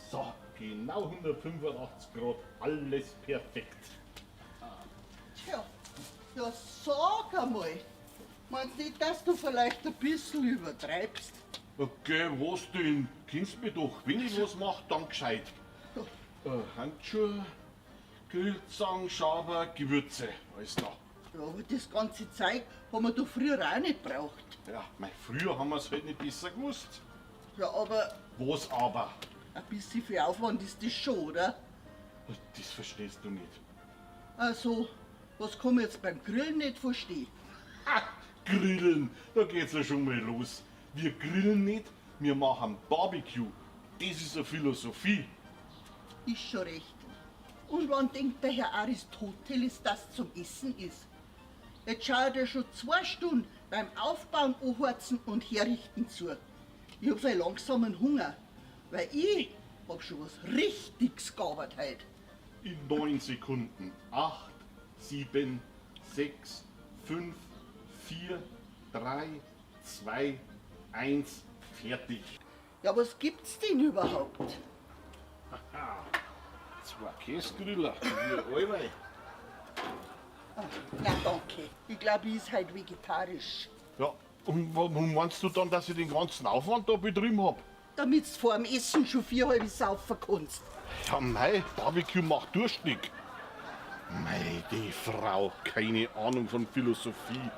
So, genau 185 Grad, alles perfekt. Tja, ja sag einmal. Meinst nicht, dass du vielleicht ein bisschen übertreibst? Okay, was denn? Kennst mich doch. Wenn ich was mach, dann gescheit. Handschuhe, Grillzangen, Schaber, Gewürze, alles da. Ja, aber das ganze Zeug haben wir doch früher auch nicht braucht. Ja, mei, früher haben wir's halt nicht besser gewusst. Ja, aber Was aber? ein bisschen viel Aufwand ist das schon, oder? Das verstehst du nicht. Also, was kann man jetzt beim Grillen nicht verstehen? Ha, Grillen, da geht's ja schon mal los. Wir grillen nicht, wir machen Barbecue. Das ist eine Philosophie. Ist schon recht. Und wann denkt der Herr Aristoteles, dass zum Essen ist? Jetzt schaut er schon 2 Stunden beim Aufbauen, Anheizen und Herrichten zu. Ich hab so einen langsamen Hunger, weil ich hab schon was Richtiges gearbeitet heute. In 9 Sekunden. 8, 7, 6, 5, 4, 3, 2, 1, fertig. Ja, was gibt's denn überhaupt? Zwei Käsegriller, wie allweil. Na danke. Ich glaube, ich is heute vegetarisch. Ja, und warum meinst du dann, dass ich den ganzen Aufwand da betrieben hab? Damit's vor dem Essen schon vier halbe saufen kannst. Ja, mei, Barbecue macht durstig. Mei, die Frau, keine Ahnung von Philosophie.